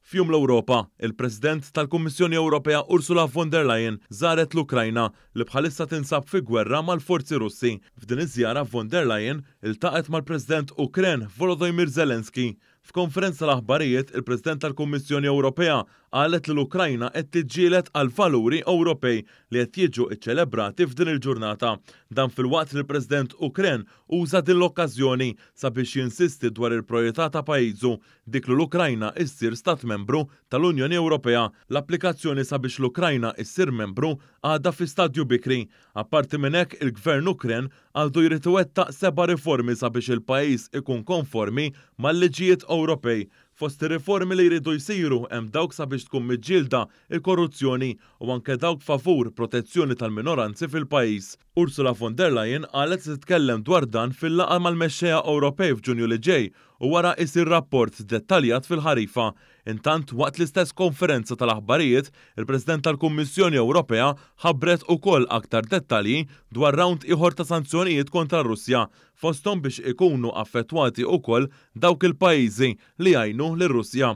F'Jum l-Ewropa, il-President tal-Kummissjoni Ewropea Ursula von der Leyen żaret l-Ukrajna li bħalissa tinsab fi gwerra mal-forzi Russi. F'din iż-żjara von der Leyen iltaqgħet mal-President Ukren Volodymyr Zelensky. F'konferenza tal-aħbarijiet, il-President tal-Kummissjoni Ewropea qalet li l-Ukrajna qed tiġġieled għall-valuri Ewropej li qed jiġu ċċelebrati f'din il-ġurnata. Dan filwaqt li l-President Ukren uża din l-okkażjoni sabiex jinsisti dwar il-projetà ta' pajjiżu, dik li l-Ukrajna issir stat membru tal-Unjoni Ewropea. L-applikazzjoni sabiex l-Ukrajna issir membru għadha fi stadju bikri. Apparti minn hekk, il-Gvern Ukren għadu jrid iwettaq seba' riformi sabiex il-pajjiż ikun konformi mal-liġijiet Ewropej. Fost ir-riformi li jridu jsiru hemm dawk sabiex tkun miġġielda l-korruzzjoni u anke dawk favur protezzjoni tal-minoranzi fil-pajjiż. Ursula von der Leyen qalet se titkellem dwar dan fil-laqgħa mal-mexxejja Ewropej f'Ġunju li ġej u wara jsir rapport dettaljat fil-ħarifa. Intant, waqt l-istess konferenza tal-aħbarijiet, il-President tal-Kummissjoni Ewropea ħabbret ukoll aktar dettalji dwar rawnd ieħor ta' sanzjonijiet kontra r-Russja, fosthom biex ikunu affettwati ukoll dawk il-pajjiżi li jgħinu lir-Russja.